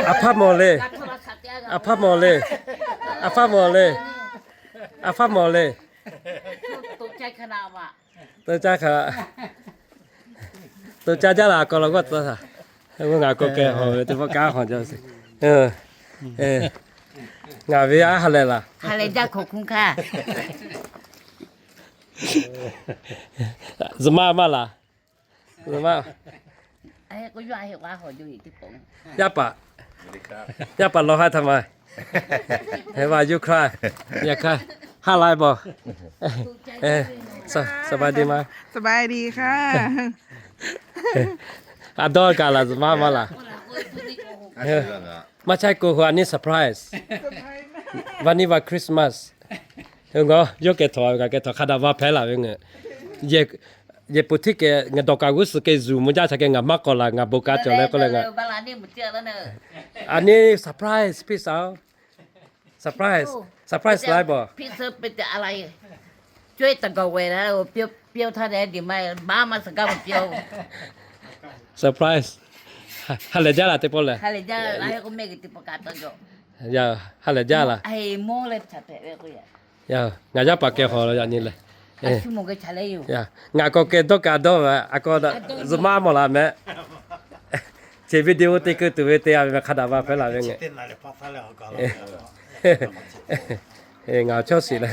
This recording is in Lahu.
A hpaˇ mawˬ le. A hpaˇ mawˬ le. A hpaˇ mawˬ le. A hpaˇ mawˬ le. To caˇ hka, to caˇ jaˇ laˬ, k'aw laˬ g'awˇ tcuh. Ngaˬ k'awꞈ kehˬ hawˬ ve teˇ pawˆ kanˉ hawˬ jaˇ ve. Ngaˬ ve aˉ ha lehˬ laˬ. Zuhꞈ maˇ maˇ laˬ. Yaˇ paˍ, yaˇ paˍ ร้องไห้ทำไม? เห็นว่า you cry, you cry. ฮาลายบ่ สบายดีไหม? สบายดีค่ะ A dawˇ kaꞈ laˬ, zuhꞈ maˇ maˇ laˬ. Maˇ chehˇ k'o, hui a nyi surprise. Va nyi va Christmas. Hui ngaˬ yawˇ kehˬ htawnˍ, ngaˬ kehˬ htawnˍ hk'a daꞈ va hpehˇ laˬ ve ngaˬ. Yehˬ puˬ htiˇ kehˬ ngaˬ dawˬ kaꞈ g'uˇ suhˍ kehˬ zuˬ mvuh jaˇ cha kehˬ ngaˬ maˇ k'awꞈ laˬ, ngaˬ bon kaꞈ cawˬ leh k'oˆ leh ngaˬ. A nyi surprise piˇ shaˍ-oˬ. Surprise, surprise laˇ-e bawˬ. Surprise. Ha lehˬ jaˇ laˬ teˇ pawˆ lehˬ. Ha lehˬ jaˇ laˬ. Ngaˬ yaˇ paˍ kehˬ hawˬ la yaꞈ nyi leh. Ngaˬ k'awꞈ kehˬ dawˇ kaꞈ dawˇ ve a k'aw, zuhꞈ maˇ mawˬ laˬ meh. Chi video te keu tuˬ ve te a ve hk'a daꞈ va hpehˇ laˬ ve ngaˬ. Ngaˬ chawˇ shiˍ leh.